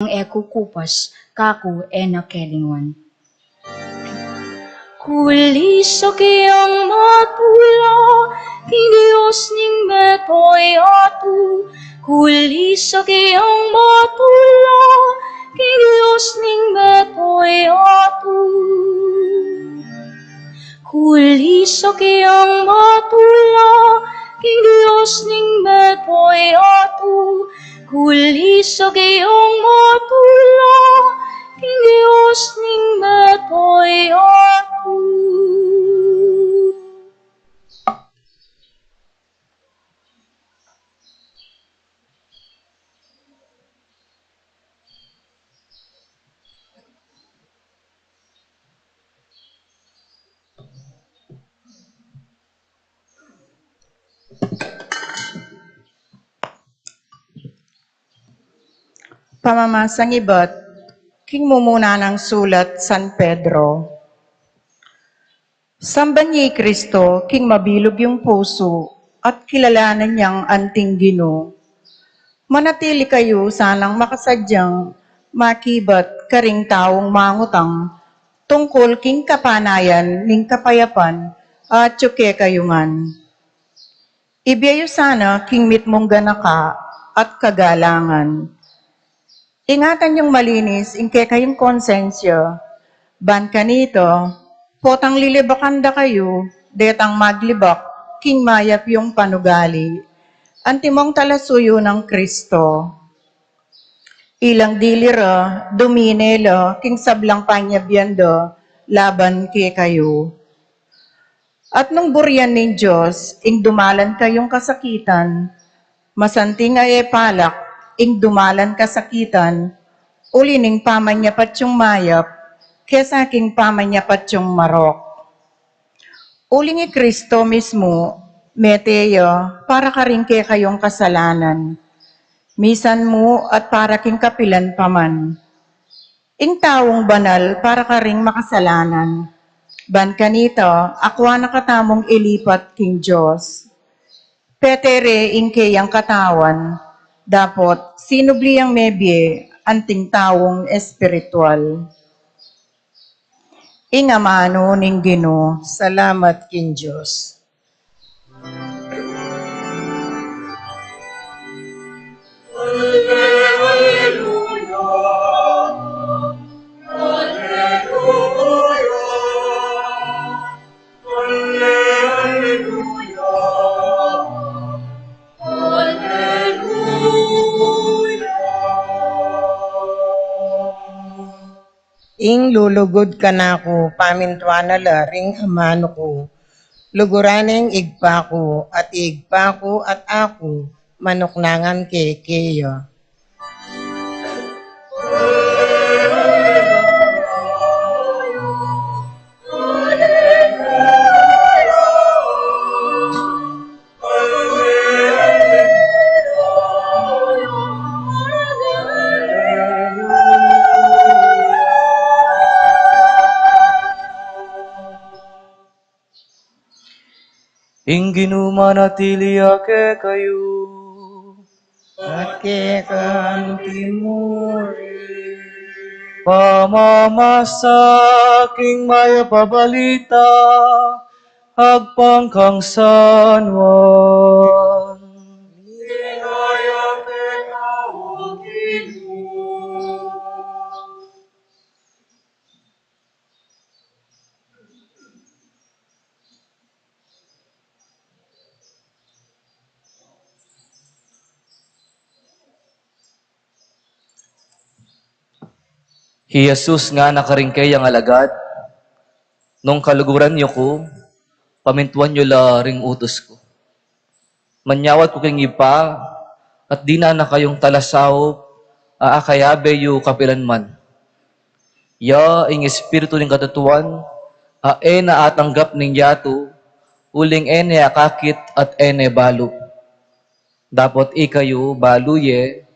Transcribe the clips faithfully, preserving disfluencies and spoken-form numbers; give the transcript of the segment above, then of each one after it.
e kukupas, kaku e na kelinguan. Kulisake yang matula king Dios ning metoy atu. Kulisake yang matula king Dios ning metoy atu. Kulisake yang matula king Dios ning metoy atu. Kulisake yang matula king Dios ning metoy atu. Pamamasang ibat king mumuna nang sulat San Pedro. Samban ye i Kristo king mabilug yung pusu at kilalanan yang anting Ginu. Manatili kayu sanang makasadyang makibat karing taung mangutang tungkul king kapanayan ning kapayapan a atyu kekayu ngan. Ibie yu sana king mitmung ganaka at kagalangan. Ingatan yung malinis ing kekayung konsensya, ban kanita, potang lilibakan da kayu, detang maglibak king mayap yung panugali, antimong talasuyu nang Kristo. Ilang dili ra, dumine la king sablang panyabian da laban kekayu. At nung burian ning Dios ing dumalan kayung kasakitan, masanting a e palak ing dumalan kasakitan uli ning pamanyapat yung mayap kesa king pamanyapat yung marok. Uling i Kristo mismu, mete ya para karing kekayung kasalanan, misan mu at para king kapilan pa man. Ing taung banal para karing makasalanan, ban kanita akua na katamung ilipat king Dios. Petere ing keyang katawan, dapot sinubli yang mebie anting taung espiritual. Ing amanu ning Ginu. Salamat king Dios. Ing lulugud kanaku, pamintuan na la ring amanu ku. Luguran ne ing Ibpa ku, at ing Ibpa ku at aku, manuknangan ke keya. Ing Ginu manatili ya kekayu. At keka mu rin. Pamamasa king mayap a balita agpang kang San Juan. Ligaya keka, O Ginu. I Jesus ngana karing keyang alagad, nung kaluguran yu ku, pamintuan yu la ring utus ku. Manyawad ku king Ibpa, at dinan na kayung talasaup a akayabe yu kapilan man. Ya ing Espiritu ning katutuan, a e na atanggap ning yatu, uling e ne akakit at e ne balu. Dapot ikayu balu ye,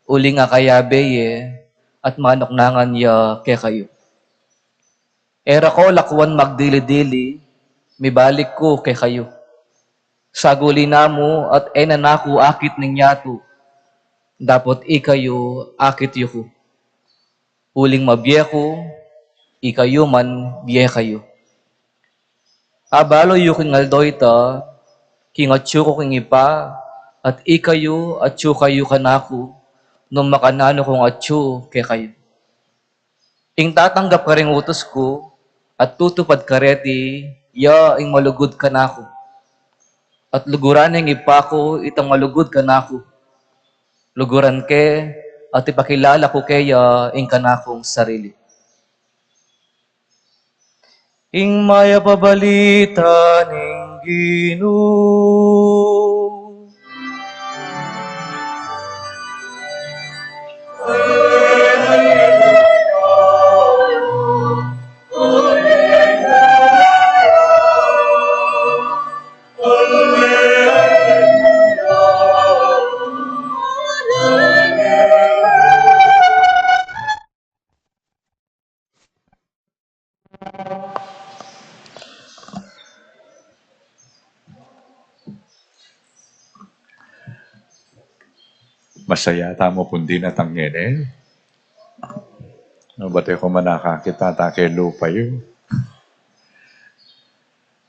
uling akayabe ye, at manuknangan ya kekayu. E ra ko lakuan magdili-dili, mibalik ku kekayu. Saguli na mu at e na naku akit ning yatu, dapot ikayu akit yu ku. Uling mabie ku, ikayu man bie kayu. Abalu yu king aldo ita, king atsu ku king Ibpa, at ikayu atsu kayu kanaku, nung makananu kung atsu kekayu. Ing tatanggap karing utus ku, at tutupad kareti, ya ing malugud kanaku. At luguran ning Ibpa ku itang malugud kanaku. Luguran ke, at ipakilala ku keya ing kanakung sarili. Ing mayap a balita ning Ginu. Masaya tamu pung dinatang ngeni. Nubate ku man akakit ta ke lupa yu.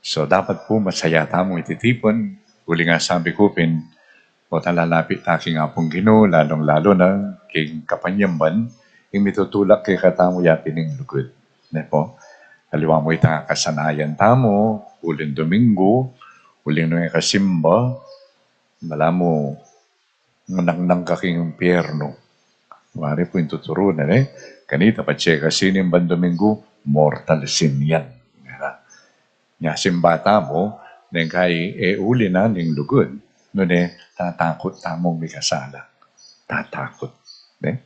So, dapat pu masaya tamu iti tipun, uling asabi ku pin, o talalapit ta king Apung Ginu, lalung-lalu na king kapanyamban, ing mitutulak kekatamu ya pin ing lugud. Ne pu? Aliwa mu ita kasanayan tamu, uling Domingo, uling nung e kasimba, balamu nangnang ka king impyernu. Wari pu ing tuturu na, ne? Kanita patse ka sinimban Domingo, mortal sin yan. Ngana. Nya simba tamu, neng kai e uli na ning lugud, nune tatakut tamung mikasala. Tatakut. Ne?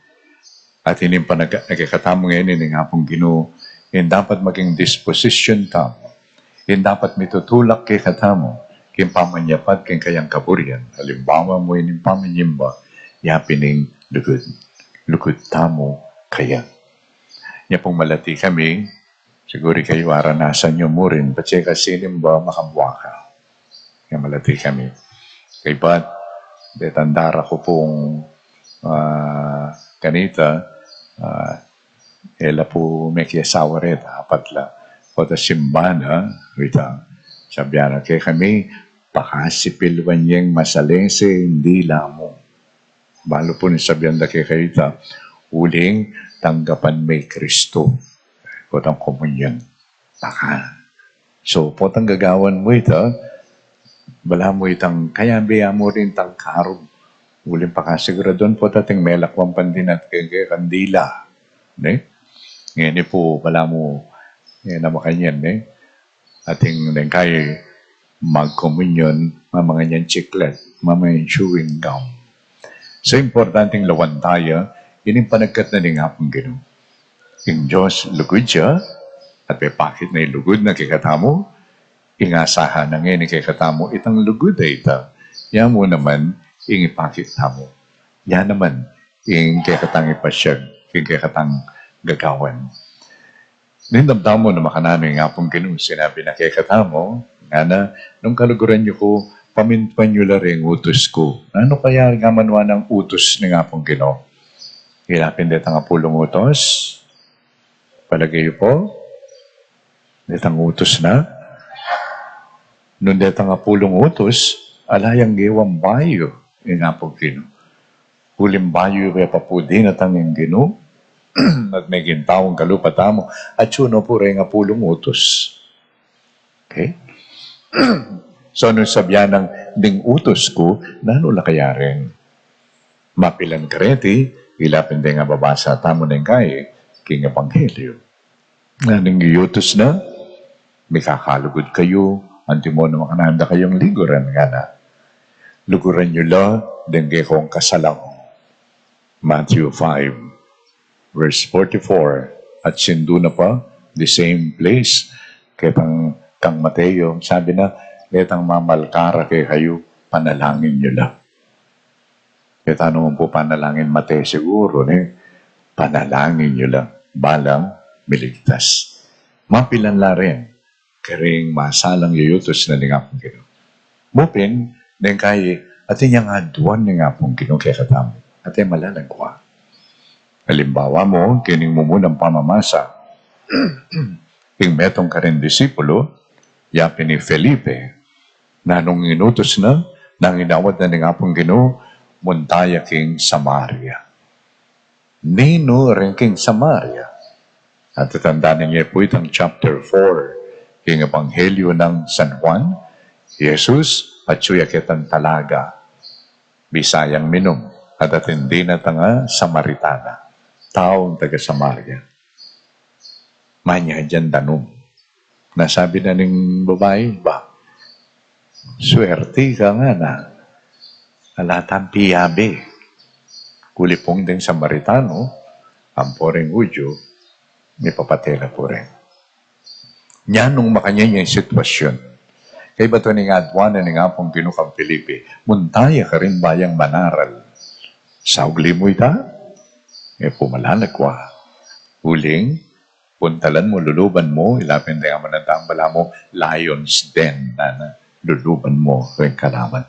At ining panaga na kekatamu ngeni ning Apung Ginu, ing dapat maging disposition tamu, ing dapat mitutulak kekatamu king pamanyapat king kayang kaburian. Alimbawa mu ining pamanyimba, ya pin ing lugud. Lugud tamu kaya. Nya pung malati kami, siguri kayu aranasan yu mu rin, patse ka sinimba makamua ka. Nya malati kami. Kaybat, detang dara ku pung, ah, kanita, ah, e la pu mekiasawa reta, apat la. Pota simba na, ita, sabyan na kekami, pakasipil wan yeng masalese ing dila mu. Balu pu ning sabyan da kekayu ita, uling tanggapan me i Kristu. Potang komunyon. Baka. So, potang gagawan mu ita, balamu itang kayabe ya mu rin tang karug. Uling pakasiguraduan pota ating melakwan pandinat keng kekang dila. Ne? Ngeni pu, balamu, e na makanyan, ne? Ating neng kai magkomunyon, mamangan yang chiclet, mamangan yang chewing gum. So, importanteng lawan taya, ining panagkat na ning Apung Ginu. Ing Dios lugud ya, at mepakit na ing lugud na kekatamu, ing asahan na ngeni kekatamu, itang lugud a ita, ya mu naman, ing ipakit tamu. Ya naman, ing kekatang ipasyag, ing kekatang gagawan. Nindam tamu na makananu ing Apung Ginu, sinabi na kekatamu, ngana, nung kaluguran yu ku, pamintuan yu la ring utus ku. Nanu kaya ing amanwa nang utus ning Apung Ginu? Ila pin detang apulung utus? Palage yu pu? Detang utus na? Nung detang apulung utus, ala yang gewan bayu ing Apung Ginu. Uling bayu ya pa pu dinatang ing Ginu, at meging tau king kalupa tamu, atsu na pu reng apulung utus. Okay? So, nung sabyan nang ding utus ku, nanu la kaya rin? Mapilan kareti, ila pin deng ababasa tamu neng kai, king Ebanghelyo. Nanu ing utus na, mikakalugud kayu, antimo na makananu da kayung liguran, ngana. Luguran yu la, deng kekong kasalang. Matthew five, verse forty-four. At sindu na pa, the same place. Ketang kang Mateo, sabi na, ketang mamalkara kekayu, panalangin yu la. Keta naman pu panalangin mate siguru, ne? Panalangin yu la, balang miligtas. Mapilan la rin, karing masalang yutus na ning Apung Ginu. Mu pin, neng kai, atin yang aduan ning Apung Ginu kekatamu. Atin malalagwa. Alimbawa mu, king mumunang pamamasa, ing metung karing disipulu, yapin i Felipe, nanung inutus na, nung inawad na ning Apung Ginu, munta ya king Samaria. Ninu ring king Samaria? At tatandanan ye pu itang chapter four, king Ebanghelyo nang San Juan, Jesus, atyu ya ketang talaga, Bisayang minum, at atin dina tang Samaritana, taung taga Samaria. Manyadyan danum. Na sabi na ning babai, "Ba, swerte ka," ngana. "Ala tang piyabe. Kuli pung deng Samaritano, ampo ring Hudyu, mipapate la pu rin." Nanu ing makanyan yang sitwasyun? Kaybat ning aduan na ning Apung Ginu kang Felipe, "Munta ya karin bayang manaral." Saugli mu ita? E pu malalagwa. Uling, puntalan mu, luluban mu, ila pin deng amanatang bala mu, lion's den, na, na, luluban mu ring kalaman.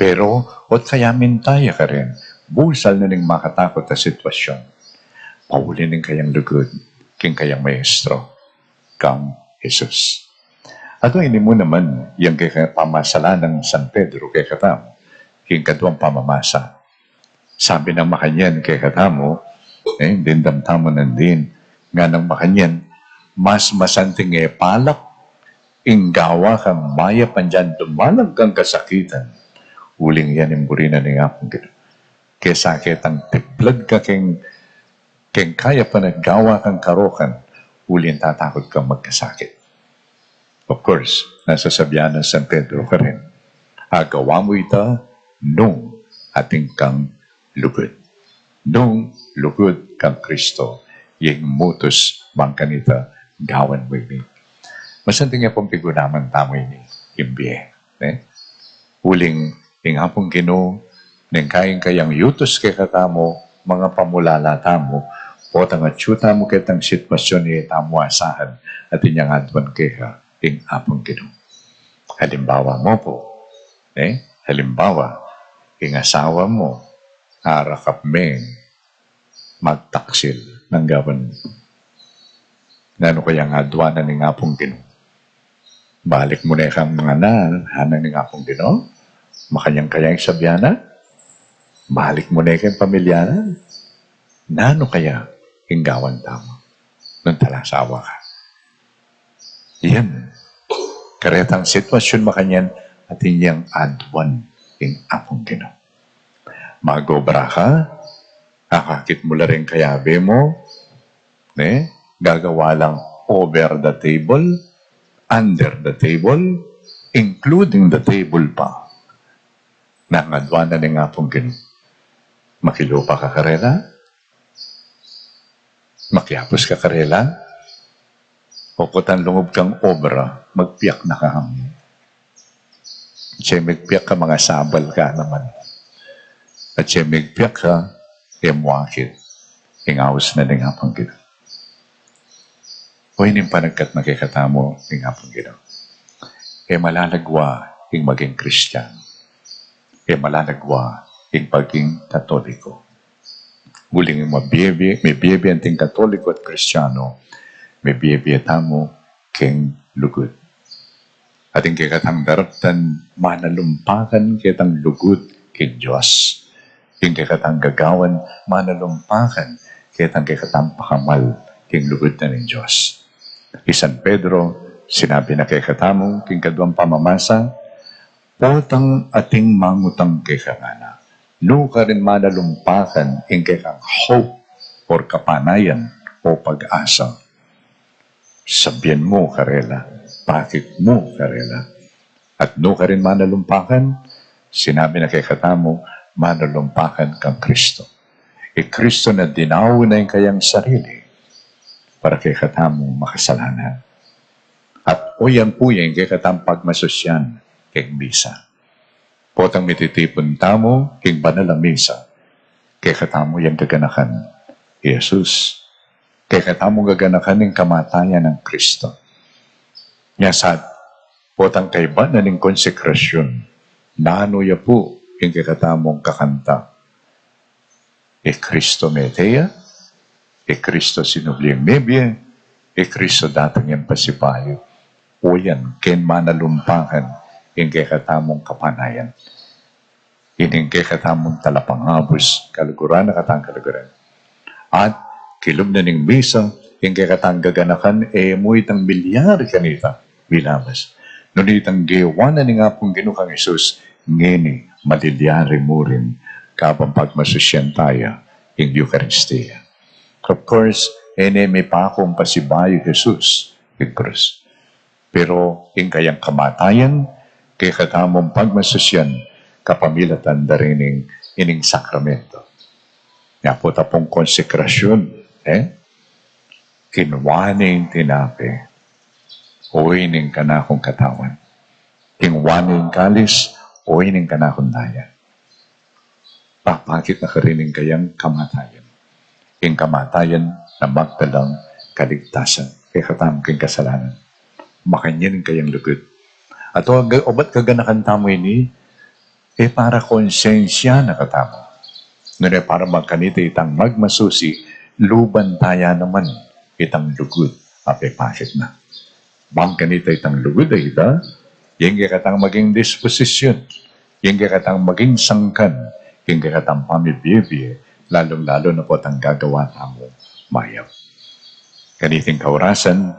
Pero, ot kaya minta ya karin, busal na ning makatakut a sitwasyun. Pauli ning kayang lugud king kayang maestro, kang Jesus. At ini mu naman, yang kaya pamasalan nang San Pedro kekatamu, king kaduang pamamasa. Sabi nang makanyan kekatamu, e, dimdam tamu nandin, nganang makanyan, mas masanting e palak ing gawa kang mayap anyan dumalang kang kasakitan, uling yan ing buri na ning Apung Ginu, kesa ketang tiplad ka king, king kayapan at gawa kang karokan, uling tatakut kang magkasakit. Of course, nanu ing sasabian nang San Pedro karin, "Agawa mu ita nung atin kang lugud." Nung lugud kang Kristo, yang mutus bang kanita gawan mu ini. Masanting ya pung pigulaman tamu ini, king bie, ne? Uling ing Apung Ginu, neng kayang kayang yutus kekatamu, mangapamulala tamu, potang atyu tamu ketang sitwasyun a e tamu asahan, atin yang aduan keka ing Apung Ginu. Halimbawa mu pu, ne? Halimbawa, ing asawa mu, arakap meng magtaksil nang gawan. Nanu kayang aduan na ning Apung Ginu? "Balik mu ne kang manganal," ngana ning Apung Ginu? Makanyan kaya ing sabian na? "Balik mu ne keng pamilya na." Nanu kaya ing gawan tamu nung talasawa ka? Yan. Karetang sitwasyun makanyan, atin yang aduan ing Apung Ginu. Mag-obra ka, akakit mu la ring kayabe mu, ne? Gagawa lang over the table, under the table, including the table pa. Nanu ing aduan na ning Apung Ginu? Makilupa ka karela? Makiapus ka karela? O potang lungub kang obra, magpiak na ka? Atse migpiak ka, mangasabal ka naman. Atse migpiak ka, e mu akit ing aus na ning Apung Ginu. O ining panagkat na kekatamu ning Apung Ginu, e malalagwa ing maging Kristiano. E malalagwa ing paging Katoliko. Uling mabie-bie, mabie-bie anting Katoliko at Kristiano, mabie-bie tamu king lugud. Atin kekatang daraptan, manalumpakan ketang lugud king Dios. Ing kekatang gagawan, manalumpakan ketang kekatang pakamal king lugud na ning Dios. I San Pedro, sinabi na kekatamu king kaduang pamamasa, potang ating mangutang keka, ngana, nukarin manalumpakan ing kekang hope or kapanayan o pag-asa. Sabian mu karela, pakit mu karela. At nukarin manalumpakan, sinabi na kekatamu, manalumpakan kang Kristo. I Kristo na dinaun na ing kayang sarili para kekatamu makasalanan. At oyan pu ya ing kekatang pagmasusyan keng misa. Potang mititipun tamu king banal a misa, kekatamu yang gaganakan i Jesus. Kekatamu gaganakan ing kamatayan nang Kristo. Nya sa, potang kaybat na ning konsekrasyun, nanu ya pu ing kekatamung kakanta? I Kristo mete ya, I Kristo sinubli yang mebie, i Kristo datang yang pasibayu. O yan, keng manalumpakan ing kekatamung kapanayan. Ining kekatamung talapangabus, kaluguran na katang kaluguran. At kilub na ning misa, ing kekatang gaganakan, e mu itang milyari kanita, milabas. Nune itang gewa na ning Apung Ginu kang Jesus, ngeni malilyari mu rin, kabang pagmasusyan taya ing Eukaristia. Of course, e ne mipakung pasibayu Jesus king krus. Pero ing kayang kamatayan, kekatamung pagmasusyan, kapamilatan da rin ning ining sakramento. Nya pu ta pung konsekrasyon, e? Kinua ne ing tinape, o ini ing kanakung katawan. Kinua ne ing kalis, o ini ing kanakung daya. Papakit na karin ing kayang kamatayan. Ing kamatayan na magdalang kaligtasan kekatamu king kasalanan. Makanyan ing kayang lugud. At o, ga-, obat kaganakan tamu ini, e para konsensya na katamu. Nune para makanita itang magmasusi, luban taya naman itang lugud a pepakit na. Bang kanita itang lugud a ita, ing kekatang maging disposisyon, ing kekatang maging sangkan, ing kekatang pamibie-bie, lalung-lalu na pu tang gagawa tamu mayap. Kaniting kaurasan,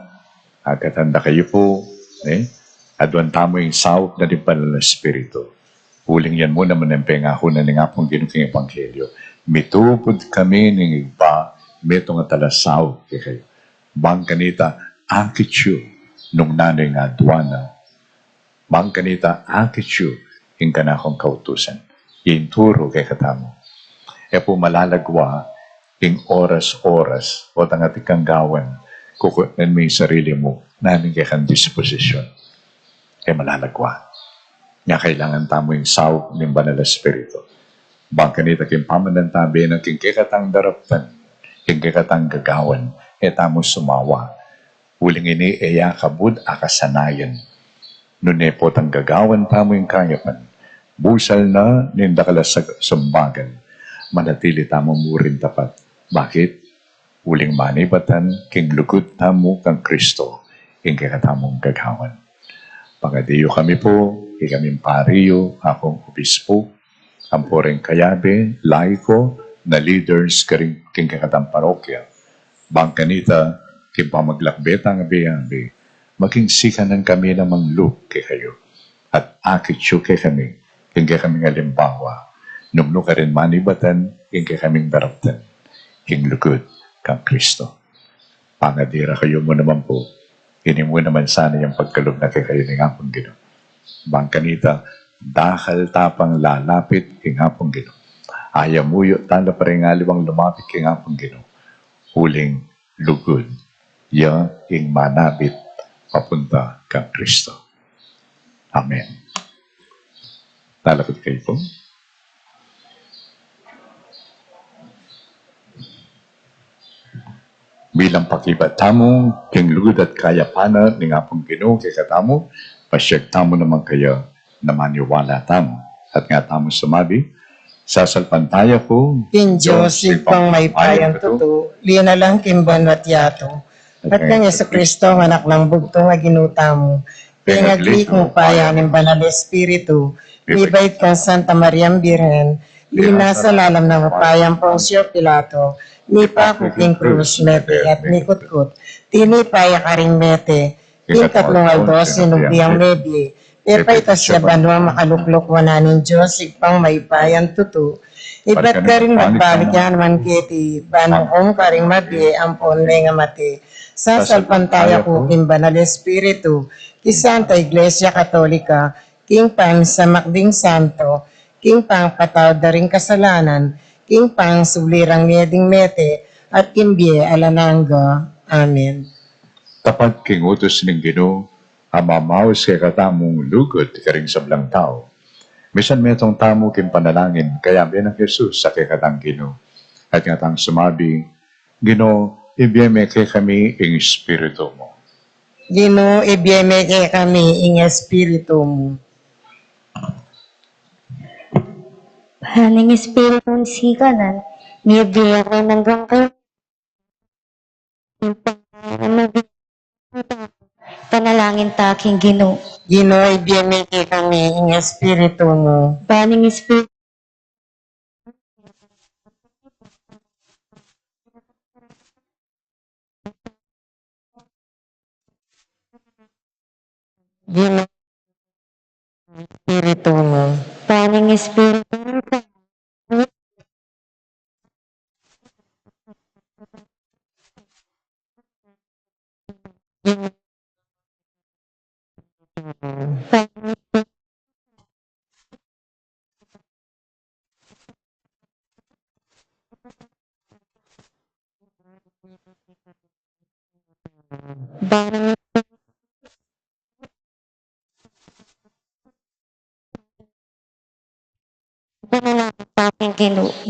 agkatan da kayu pu, e, aduan tamu ing saup na ning Banal a Espiritu. Uling yan mu naman ing pengaku na ning Apung Ginu king Ebanghelyo. Mitupud kami ning Ibpa, metung a talasaup kekayu. Bang kanita, akit yu nung nanu ing aduan na. Bang kanita, akit yu ing kanakung kautusan. Ing turu kekatamu. E pu malalagwa ing oras-oras, o tangating kang gawan, kukutnan mu ing sarili mu, nanu ing kekang disposisyon. E malalagwa. Nya kailangan tamu ing saup ning Banal a Espiritu. Bang kanita king pamanantabe na king kekatang daraptan, king kekatang gagawan, e tamu sumawa. Uling ini e ya kabud a kasanayan. Nune potang gagawan tamu ing kayapan, busal na ning dakal a sag-, sumbagan, manatili tamu mu rin tapat. Bakit? Uling manibatan king lugud tamu kang Kristo ing kekatamung gagawan. Pangadi yu kami pu, ikaming pari yu, akung obispu, ampo ring kayabe, laiko, na leaders karing king kekatang parokya. Bang kanita, king pamaglakbe tang abe-abe, maging sikanan kami na manglub kekayu. At akit yu kekami king kekaming alimbawa, nung nu karin manibatan ing kekaming daraptan king lugud kang Kristo. Pangadi ra kayu mu naman pu, ini mu naman sana ing pagkalub na kekayu ning Apung Ginu. Bang kanita, dakal ta pang lalapit king Apung Ginu. Ayamuyu tala pa ring aliwang lumapit king Apung Ginu. Uling lugud ya ing manabit papunta kang Kristo. Amen. Talapit kayu pu. Bilang pakibat tamu king lugud at kayapan na ning Apung Ginu kekatamu, pasyag tamu naman kaya na maniwala tamu. At nga tamu sumabi, sasalpantaya ku king Dios, Ibpang mayupayang tutu, linalang king banua't yatu, at kang Jesucristo, anak nang bugtung a Ginu tamu, pengagli king upaya ning Banal Espiritu, mibait kang Santa Mariang Birhen, linasa lalam ning upaya nang Poncio Pilato, mipaku king krus, mete at mikutkut, tinipa ya karing mete, king katlung aldo sinubli yang mebie, pepaitas ya banua, makalukluk wanan ning Dios, Ibpang mayupayang tutu. Ibat karin magbalik ya naman keti, ban hukum karing mabie ampon mengamate. Sasalpantaya ku king Banal Espiritu, king Santa Iglesia Katolika, king pamisamak ding santo, king pangpatawad da ring kasalanan, king pangsubli rang mie ding mete, at king bie alang angga. Amen. Tapat king utus ning Ginu, a mamaus kekatamung lugud karing sablang tau. Misan metung tamu king panalangin, kayabe nang Jesus a kekatang Ginu. At nga tang sumabi, Ginu, ibie me kekami ing Espiritu mu. Ginu, ibie me kekami ing Espiritu mu. Ning Espiritu ning sikanan, mibie ya kayu nang gangkay. Ipanalangin ta king Ginu. Ginu, ibie mu kekami ing Espiritu mu. Ban ing Espiritu Ginu, Espiritu mu. Ban ing Espiritu mu.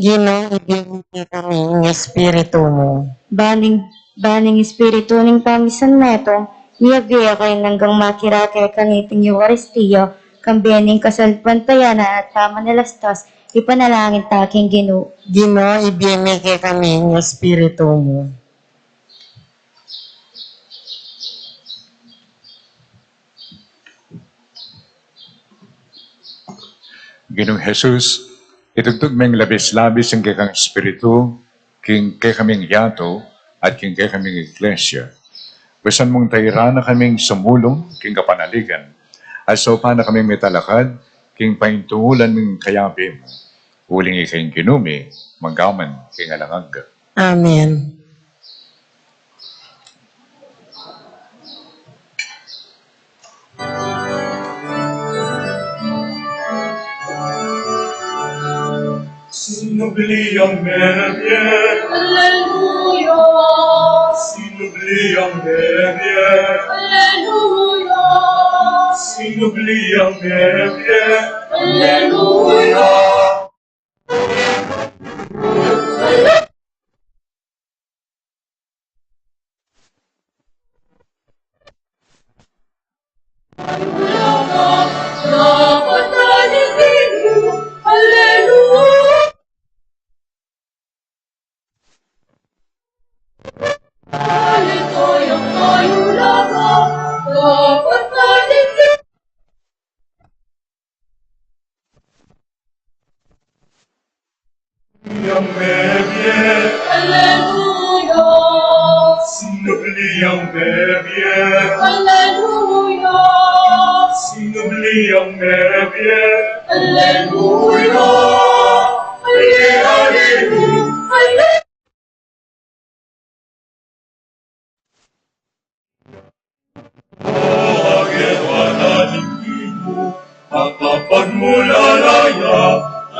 Ginu, ibie mu kekami ing Espiritu mu. Ban ing, ban ing Espiritu ning pamisan metung, mibie kaya nang makirake kaniting Eukaristia, kambe ning kasalpantayanan at pamanalastas, ipanalangin ta king Ginu. Ginu, ibie mu kekami ing Espiritu mu. Ginung Jesus, itugtug meng labis-labis ing kekang Espiritu king kekaming yatu at king kekaming Iglesia. Busan mung tairan na kaming sumulung king kapanaligan at saupan na kaming mitalakad king paintungulan ming kayabe mu. Uling ika ing Ginu mi, magpaman king alang angga. Amen. Sinubli yang mebie. Alleluia. Sinubli yang mebie. Alleluia. Sinubli yang mebie. Alleluia. Yang mebie. Alleluia. Sinubli yang mebie. Alleluia. Sinubli yang mebie. Alleluia. Alleluia. Alleluia. Agewa na ning Ginu, makapagmulala ya,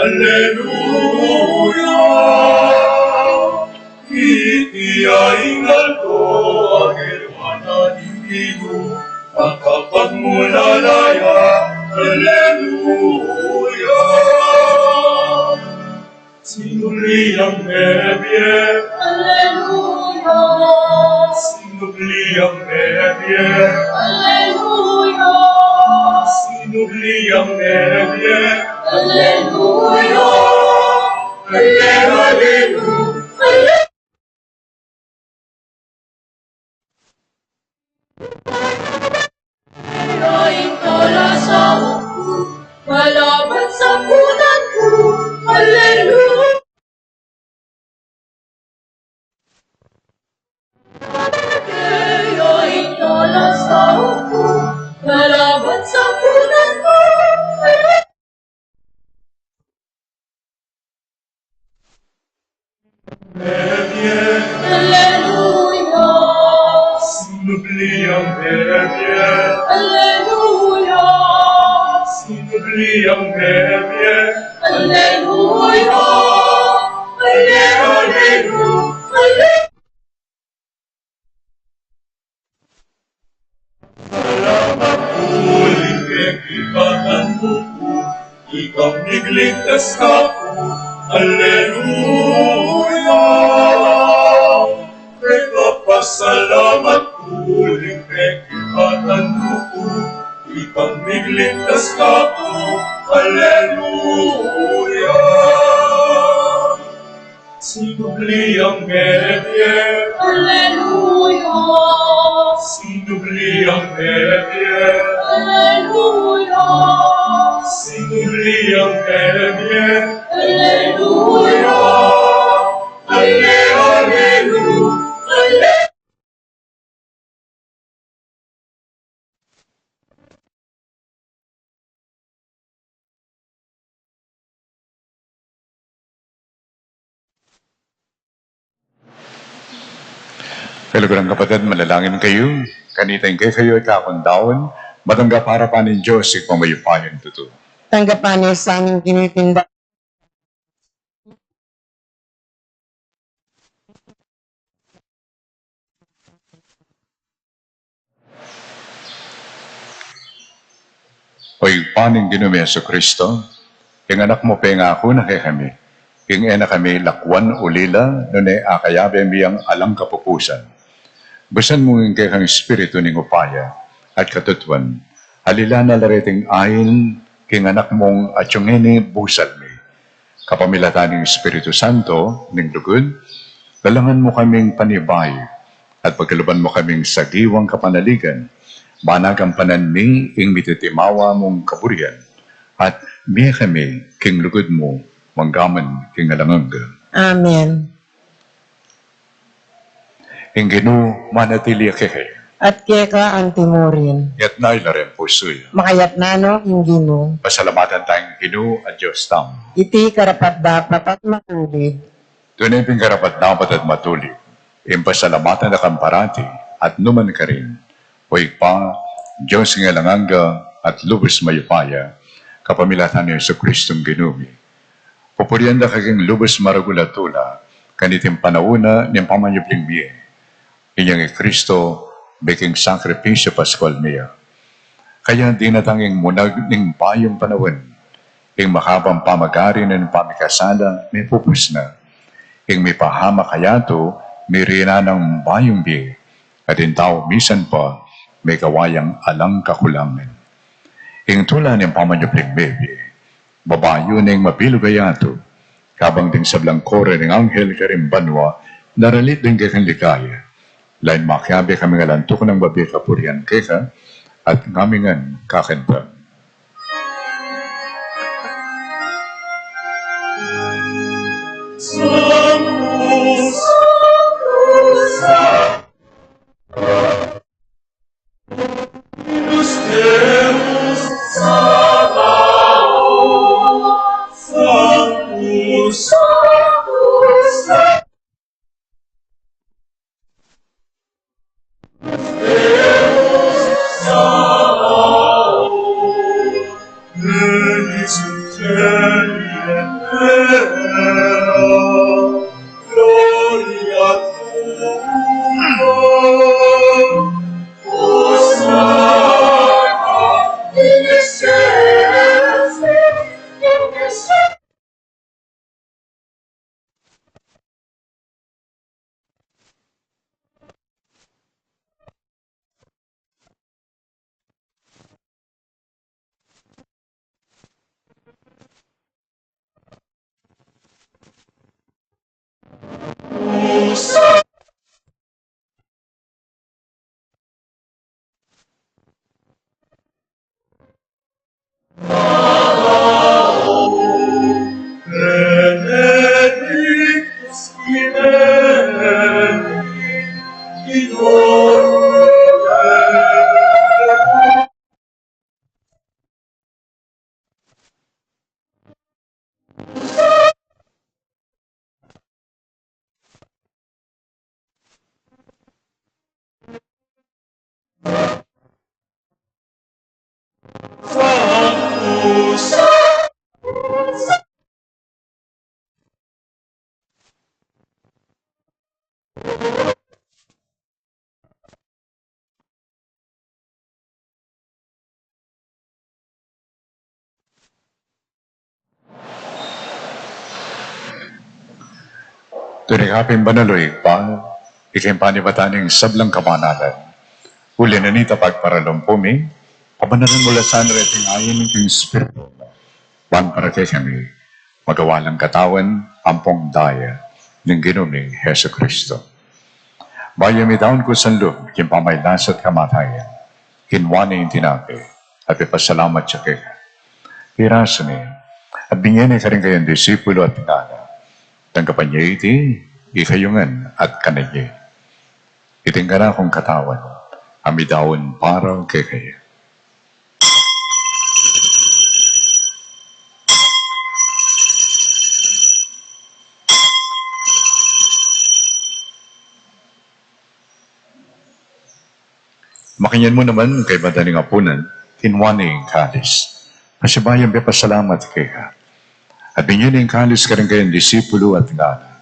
alleluia. Iti ya ing aldo, agewa na ning Ginu, makapagmulala ya, alleluia. Sinubli yang mebie. Alleluia. Sinubli yang mebie. Alleluia. Sinubli yang mebie. Alleluia. Alleluia. Alleluia. Ing tala sa uku, kalaban sa punan ku, alleluia. Ing tala sa uku, kalaban sa punan ku, alleluia. Alleluia. Sinubli yang mebie. Alleluia. Sinubli yang mebie. Alleluia. Alleluia. Alleluia. Salamat ku uling pekibatan mu ku, ikang migligtas kaku, alleluia. Pekapasalamat ku uling pekibatan mu ku, ikang migligtas kaku, alleluia. Sinubli yang mebie. Alleluia. Sinubli yang mebie. Kaluguran, kapatad, manalangin kayu. Kanita ing kekayu a kakundaun, matanggap para pa ning Dios Ibpang mayupayang tutu. Tanggapan na sa amin kinitinda. O Ibpa ning Ginu mi Jesucristo, ing Anak mu pengaku na kekami, ing e na kami lakwan ulila, nune akayabe mi yang alang kapupusan. Busan mu ing kekang Espiritu ning upaya at katutuan, alilan na la reting ain king Anak mung atiu ngeni busal mi. Kapamilatan ning Espiritu Santo ning lugud, lalangan mu kaming panibay at pagkaluban mu kaming sagiwang kapanaligan, bang magampanan mi ing mititimawa mung kaburian, at mie kami king lugud mu manggaman king alang angga. Amen. Ing Ginu manatili ya kekayu. At keka antimurin. Itas yu la ring pusu yu. Makatas na no king Ginu. Pasalamatan taya ing Ginu a Dios tamu. Iti karapat-dapat at matulid. Tune pin karapat-dapat at matulid, ing pasalamatan da kang parati at nu man karin, O Ibpa, Dios king alang angga at lubus mayupaya, kapamilatan nang Jesucristong Ginu mi. Pupurian da ka king lubus maragul a tula, kaniting panaun na ning pamanyubling mie. Inyang i Cristo, beking sakripisyu Paskual mi ya. Kaya dinatang ing munag ning bayung panaun, ing makabang pamagari ning pamikasala mipupus na. Ing mipahamak kayatu, mirinan nang bayung bie, at ing tau misan pa, megawa yang alang kakulangan. Ing tula ning pamanyubling mebie, babayu na ing mabilug a yatu, kabang ding sablang koro ning anghel karing banua, daralit ding kekang ligaya. Lain makiabe kami ngan alang tukunan babie kapurian keka, at ngami ngan kakanta. Tune ka pin banal, o Ibpa, ika ing panibatan ning sablang kabanalan. Uli na nita pagparalumpu mi, pabanalan mu la sana reting ain ning Espiritu mu, ban para kekami magawa lang katawan ampong daya ning Ginu ming Jesucristo. Bayu midaun kusang lub king pamagkasakit at kamatayan, kinua ne ing tinape, at pepasalamat ya keka, pirasu ne, at binie ne karing kayang disipulu at ngana: Tanggapan ye iti, ikayu ngan at kanan ye. Iti ing kanakung katawan, a midaun para kekayu. Makanyan mu naman kaybat da ning apunan, kinua ne ing kalis, pasibayu yang pepasalamat keka, at binie ne ing kalis karing kayang disipulu at ngana: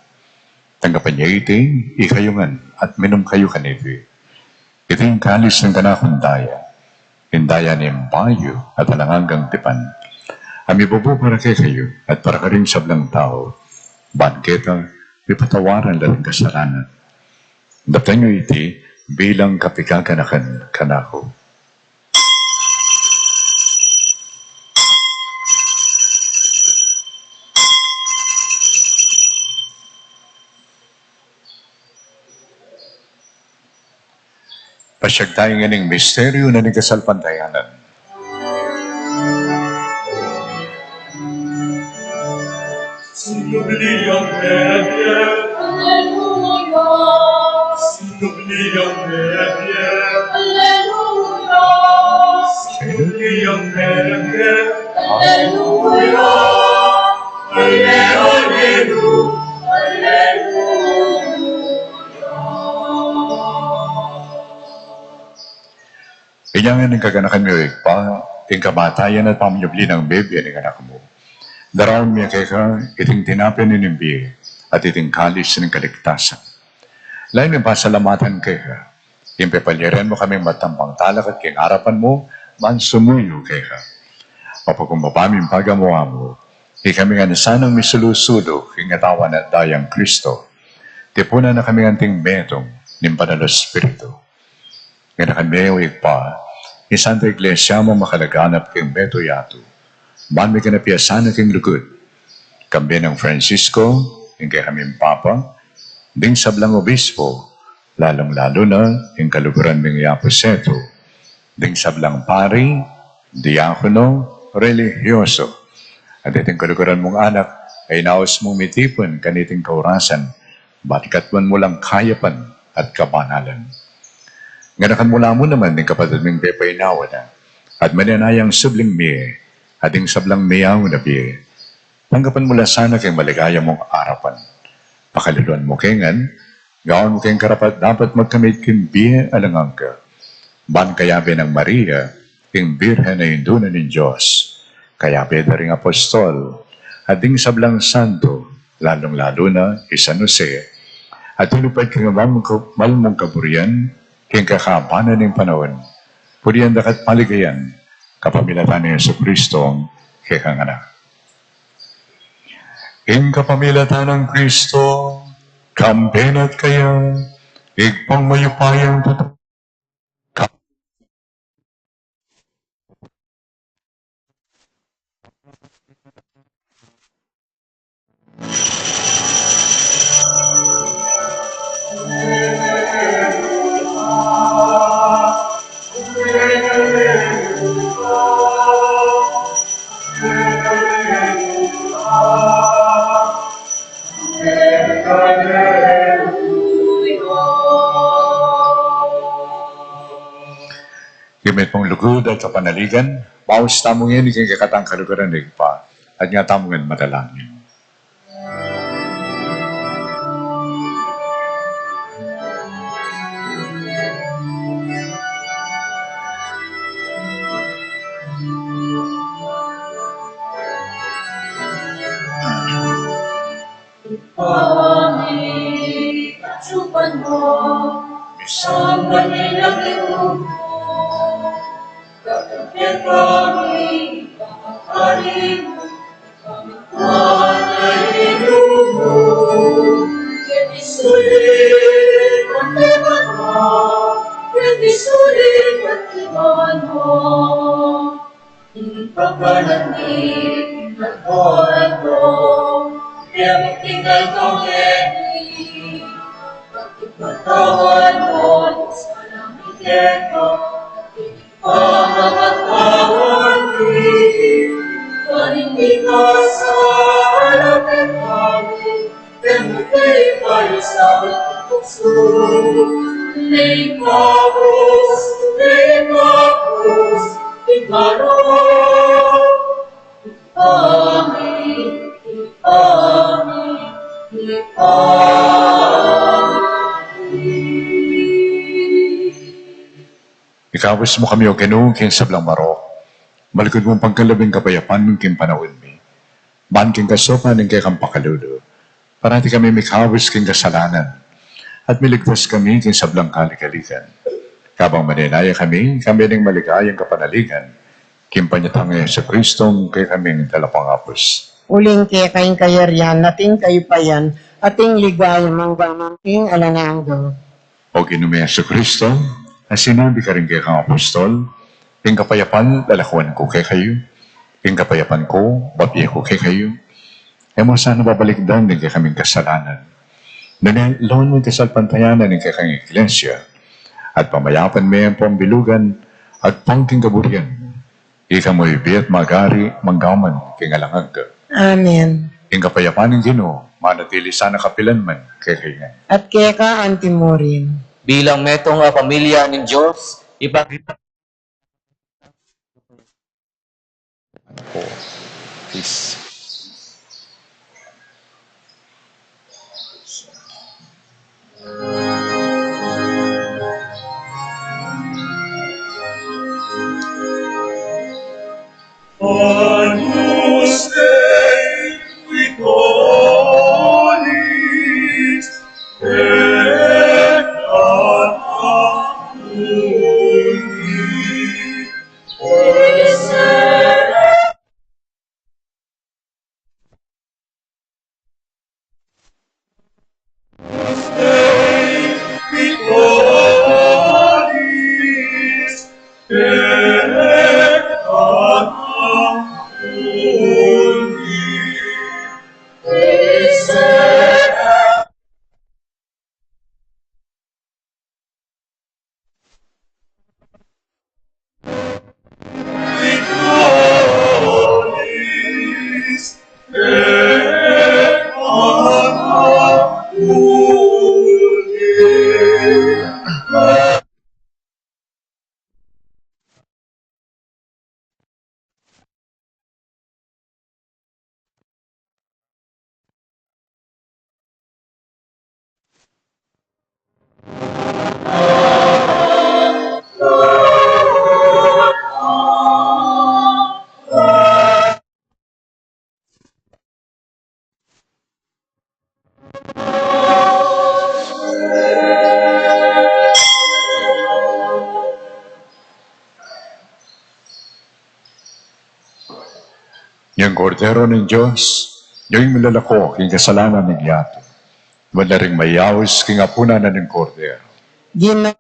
Tanggapan ye iti, ikayu ngan, at minum kayu kaniti. Iti ing kalis ning kanakung daya, ing daya ning bayu at alang anggang tipan, a mibubu para kekayu at para karing sablang tau, ban keta mipatawaran la ring kasalanan. Daptan yu iti bilang kapagkakanakan kanaku. Pasiag tamu ngening misteryu na ning kasalpantayanan. Sinubli yang bebie. Aleluya. Sinubli yang bebie. Aleluya. Sinubli yang bebie. Aleluya. Ale, aleluya. Aleluya. Inya ngan ing kaganakan mi, o Ibpa, ing kamatayan at pamanyubli nang bebie ning Anak mu, daraun mi keka iting tinape ning bie at iting kalis ning kaligtasan. Lalu ming pasalamatan keka ing pepalyaran mu kaming magtampang talakad king arapan mu, ban sumuyu keka. Mapakumbaba ming pagamu-amu, ikami ngan sanang misulu-sulu king katawan at dayang Kristo. Tipunan na kami ngan anting metung ning Banal a Espiritu. Ganakan me, o Ibpa, ing Santa Iglesia mung makalaganap king metung yatu, ban miganap ya sana king lugud. Kambe nang Francisco, ing kekaming Papa, ding sablang obispo, lalung-lalu na ing kaluguran ming Yapu Setu, ding sablang pari, diakono, relihiyoso, at iting kaluguran mung anak a inaus mung mitipun kaniting kaurasan, ban ikatmu lang kayapan at kabanalan. Ganakan mu la mu naman ding kapatad ming pepainawa na at manenayang subling mie, at ding sablang miyauna bie, tanggapan mu la sana king maligaya mung arapan. Pakaluluan mu ke ngan, gawan mu keng karapat-dapat magkamit king bie alang angga, ban kayabe nang Maria, ing Birhen a Indu na ning Dios, kayabe da ring apostol, at ding sablang santo, lalung-lalu na i San Jose, a tilupad king mal mung ka-, mal mung kaburian king kakabanan ning panaun, purian da ka at paligayan kapamilatan nang Jesucristo, kekang Anak. Ing kapamilatan nang Kristo, kambe na at kaya, Ibpang mayupayang tutu-, Ing mitmung lugud at kapanaligan, maus tamu ngeni king kekatang kaluguran ning Ibpa, at nga tamu ngan manalangin. Ibpa mi, kacupan mu, misamban ya ing lagyu mu, datang kekami ing pamagari mu, mipamintuan ya ing lub mu, keti sulip anti banua, keti sulip anti banua. Ing kakanan mi king aldo-aldo ibie mu king aldo ngeni, at ipatawad mu ing sala mi keka, anti ing pamamatawad mi kareng mikasala kekami, e mu ke ipaisaul king tuksu, nune ikabus, nune ikabus king marok. Amen. Amen. Amen. Ikabus mu kami, O Ginu, king sablang marok. Malugud mung pagkalub ing kapayapan king panaun mi. Ban king kasaupan ning kekang pakalulu, parati kami mikabus king kasalanan, at miligtas kami king sablang kaligaligan. Kabang manenaya kami, kami ning maligayang kapanaligan, king panyatang nang Jesucristo, kekaming talapangabus. Uling keka ing kayarian, at ing kayupayan, at ing ligaya, mangga man king alang angga. O Ginu ming Jesucristo, a sinabi karing kekang apostol, ing kapayapan lalakuan ku kekayu, ing kapayapan ku bibie ku kekayu. E mu sana babalikdan ding kekaming kasalanan, nune lawan mu ing kasalpantayanan ning kekang Iglesia, at pamayapan me ampong bilugan, agpang king kaburian. Ika mu ibie at magari, mangga man king alang angga. Amen. Ing kapayapan ning Ginu manatili sana kapilan man kekayu ngan. At keka anti murin. Bilang metung a pamilya ning Dios, ipakita. Please. Agnus Dei qui tollis peccata mundi. Yang Kordero ning Dios, yang milalako king kasalanan ning yatu. Mula ring mayaus king apunan na ning Kordero. Gina-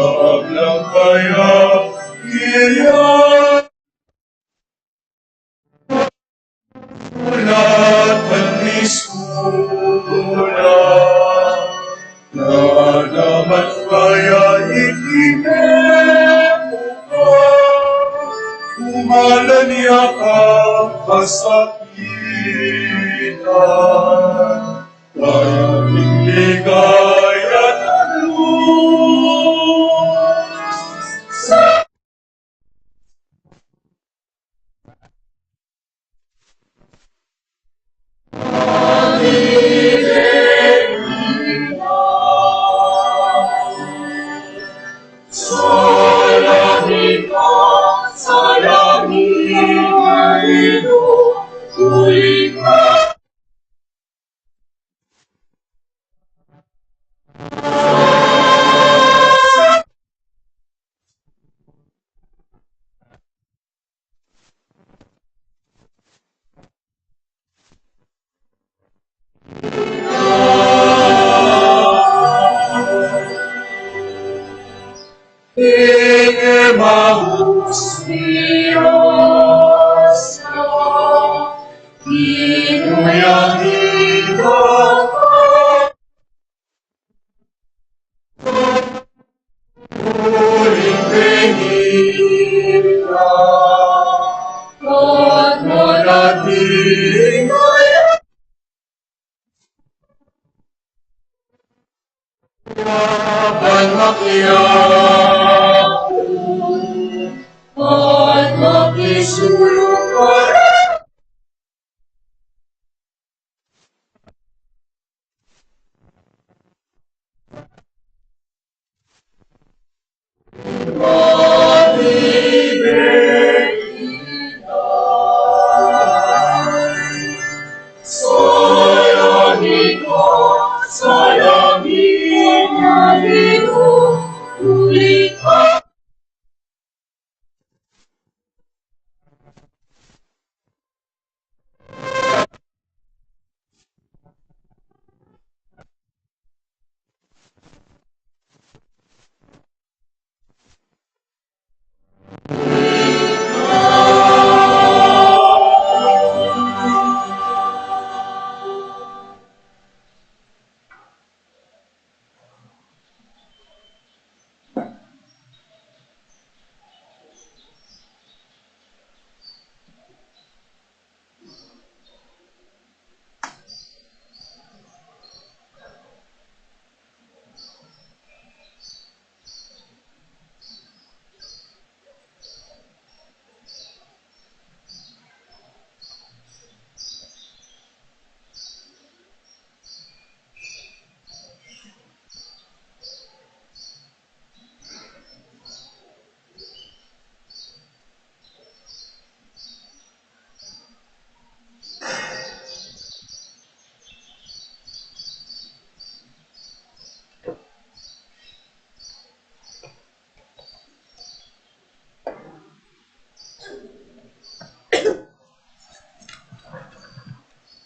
Ablang kaya iya. Ulat ni sula, na naman kaya ikine, umalan ya ka kasakitan, kaya ning ligaya na luz. Ing Emmaus Dios, inuya kita. Uling penita, at manatili kaya. Laban makiapu, at makisulung para.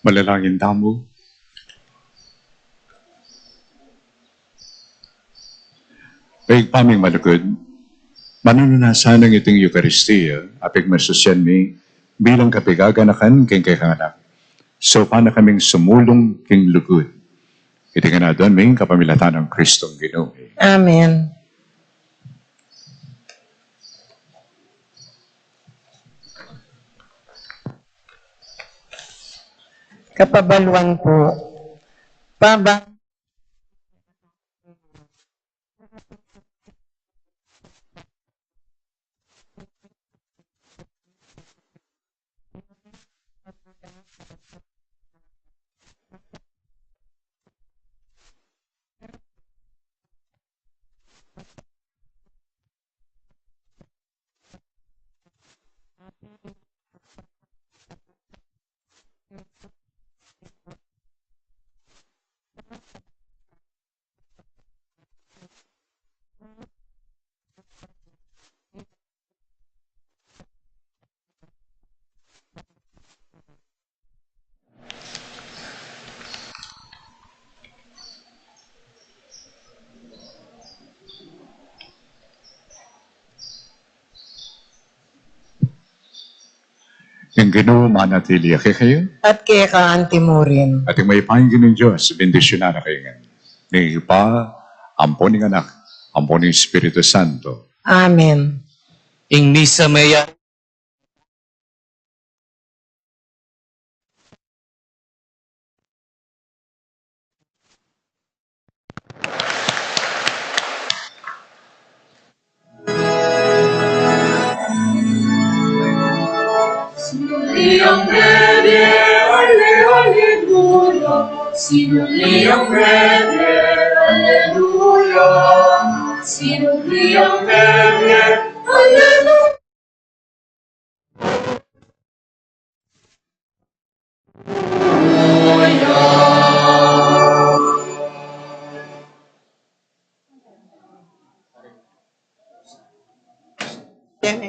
Manalangin tamu. Ibpa ming malugud, mananu na sana iting Eukaristia a pigmasusyan mi bilang kapaganakan king kekang Anak. Saupan na kaming sumulung king lugud. Iti ngan aduan mi kapamilatan nang Kristong Ginu mi. Amen. Kapabaluan pu, pabang Ang Ginu manatili ya kekayu. At keka anti mu rin. At ing mayupayang Ginung Dios, bendisyunan na kayu ngan. Ning Ibpa, ampo ning Anak, ampo ning Espiritu Santo. Amen. Ing misa meyari. Sinubli ang bebe, ale, aleluya. Sinubli ang bebe, aleluya. Sinubli ang bebe,